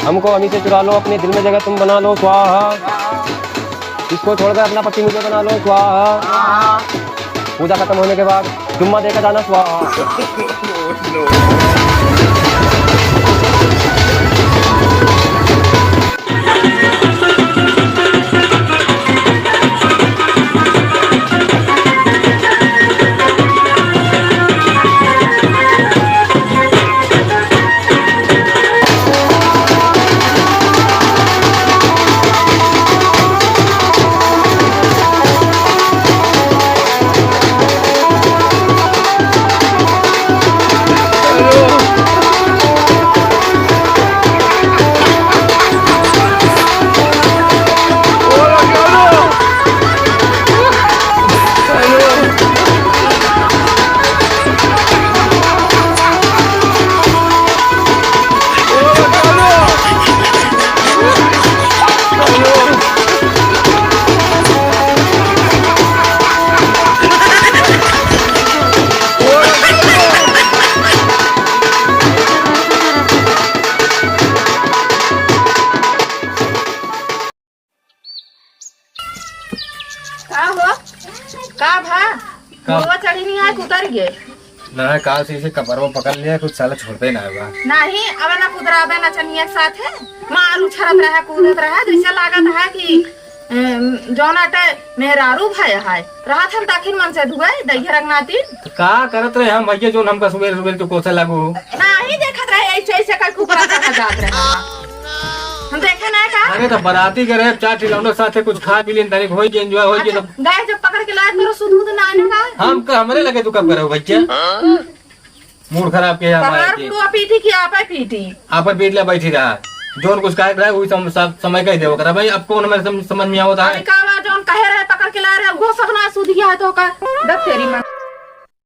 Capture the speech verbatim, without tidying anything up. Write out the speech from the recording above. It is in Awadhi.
हमको हमी से चुरा लो, अपने दिल में जगह तुम बना लो, स्वाहा। इसको छोड़कर अपना पति मुझे बना लो, स्वाहा। पूजा खत्म होने के बाद चुम्मा देकर जाना, स्वाहा। का हो? का भा? का? मुड़वा चढ़ी नहीं है, उतर गए। ना, काल से इसे कपड़वा पकड़ लिया, कुछ साला छोड़ते ना होगा। नहीं, अब ना कुदरा बे नचनिया के साथ है, मार उछरत रहा, कूदत रहा, जैसे लागत है कि, अम, जौन अटे मेहरारू भय है। रहत हम दाखिन मन से धुए, दैया रंगनाती। तो का करत रहे हम भैया, जौन हमका सुबेर सुबेर तू कोसे लागू हो? नहीं देखत रहे, ऐसे ऐसे कर कुकरा चढ़ा जात रहे। हम देखे ना का? अरे तो बराती के रहे, चार ठिलौंडो साथे कुछ खा पी लेन, तनिक होई के enjoy होई के अच्छा, तो। गए जब पकड़ के लाए, तोरो सुध बुध ना आने का? हम क-, हमरे लगे तू कब करे हो भैया? मूड खराब के हमारे पहाड़ के। पुरवा पीटी की आपा पीटी। आपन पीट ले बैठी रहा। जोन कुछ कहे रहे, वही सम-, सब समय कह दे ओकरा। भाई, अब कौन हमारे सम-, समझ में आवत है? अरे का बा, जौन कहे रहे, पकड़ के लाए रहे, वो सब ना सुध गया है तो का? दब तेरी माँ।